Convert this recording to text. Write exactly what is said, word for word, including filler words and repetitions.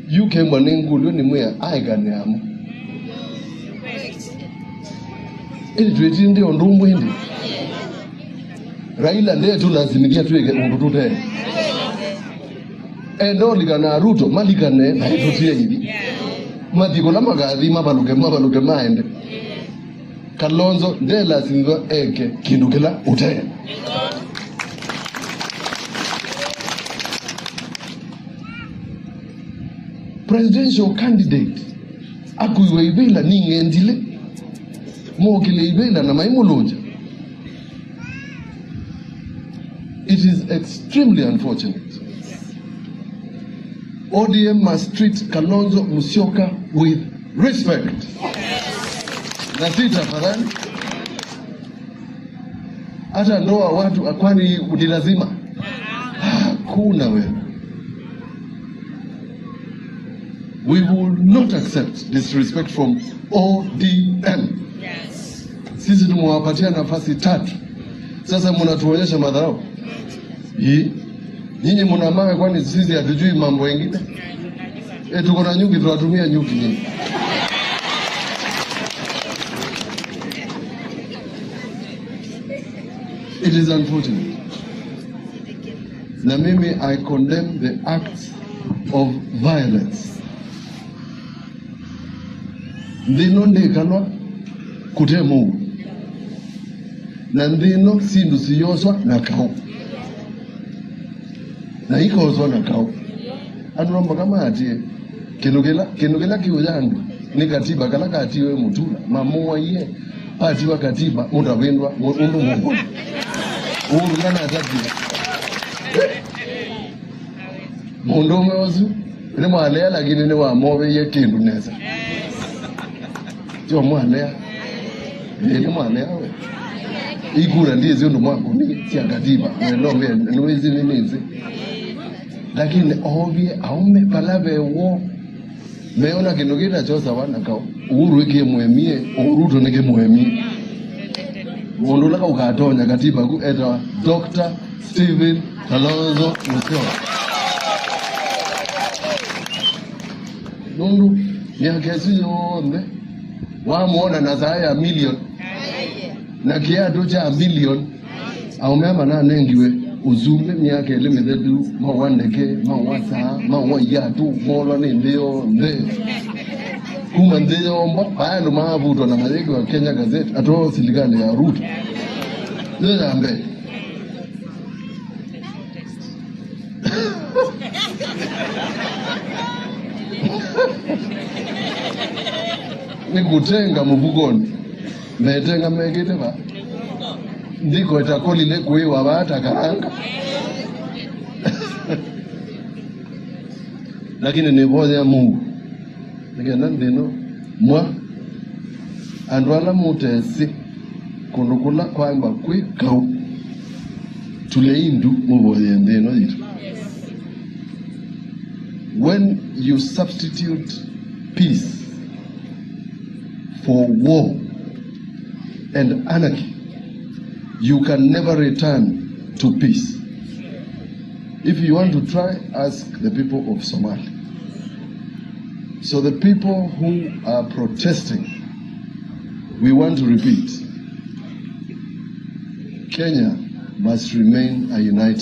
Yu kemwa nĩ ngũlyo nĩ mwĩa aĩkanĩamo. Ĩndĩ twĩtindĩ ũndũ ũmwe ĩndĩ. Raila ndetũlasimĩthya twĩke ũndũ tũte. Enda ũlikana Ruto, malikane na ĩtũtie ithi. Mathi kũla makathi, mavalũke, mavalũke maende. Kalonzo ndelasimĩthwa eke kĩndũ kĩla ũte. Presidential candidate akuiwe ivĩla ning'endile, mokĩle ivĩla na maimũlũngya. It is extremely unfortunate. O D M must treat Kalonzo Musyoka with respect. Na si tafadhali. Hata ndoa watu, kwani ni lazima? Hakuna wewe. We will not accept disrespect from O D M. Sisi tumewapatia nafasi tatu. Sasa mnatuonyesha madharau. Hii. Nyinyi mna mawe, kwani sisi hatujui mambo mengine? Eh, tuko na nyuki, tunatumia nyuki nyinyi. It is unfortunate. Na mimi, I condemn the acts of violence. Nthĩ ĩno ndĩkalwa kũte mũuo. Na nthĩ ĩno syĩndũ siyoswa na kaũ. Na ikoswa na kaũ. Andũ no mũhaka maatĩe. Kĩndũ kĩla, kĩndũ kĩla kĩũya andũ nĩ katiba kala katiwe Mutula. Mamũaie, patiwa katiba, mũtavĩndwa, mũ-, ũndũ mũkũna. Ũndũ ndanatatie. Mũndũũme ũsu nĩmwalea, lakini nĩwamoveie kĩndũ nesa. Tyo mwalea. Ĩĩ, nĩmwalea we. Ikura ndiĩsĩ ũndũ mwakũni sya katiba. Wendo mbĩa, nĩwĩsĩ nĩnĩsĩ. Lakini oovie aũme vala ve woo. Meona kĩndũ kĩtachosawa na kaũ. Uhuru ĩkĩmũemie, Ruto nĩkĩmũemie. Mũndũ ũla ũkatonya katiba ku etawa Doctor Stephen Kalonzo Musyoka. Nũndũ myaka ĩsu yonthe wamwona na saa ya million na kĩatũ kya million. Aũme aa mananengiwe ũsumbĩ myaka ĩlĩ mĩthelu, maũa ndeke, maũa saa, maũa iatũ, molwa nĩ nthĩ yonthe. Kuma nthĩ yombwa, vaya andũ maavutwa na mayĩkĩwa Kenya Gazette, atwaa silikalĩ ya Ruto. Yo ya mbee. Nĩ kũtenga mũvukonĩ. Metenga mekĩte va? Ndiko ĩtakolile kũĩwa vaa ta karanga. Lakini nĩvoya Mungu nĩkenda nthĩ ĩno mwa andũ ala mũtesĩ kũndũ kũla kwaĩmba kwĩ kaũ, tulei ndu mũvoye nthĩ ĩno yitũ. When you substitute peace for war and anarchy, you can never return to peace. If you want to try, ask the people of Somalia. So the people who are protesting, we want to repeat, Kenya must remain a united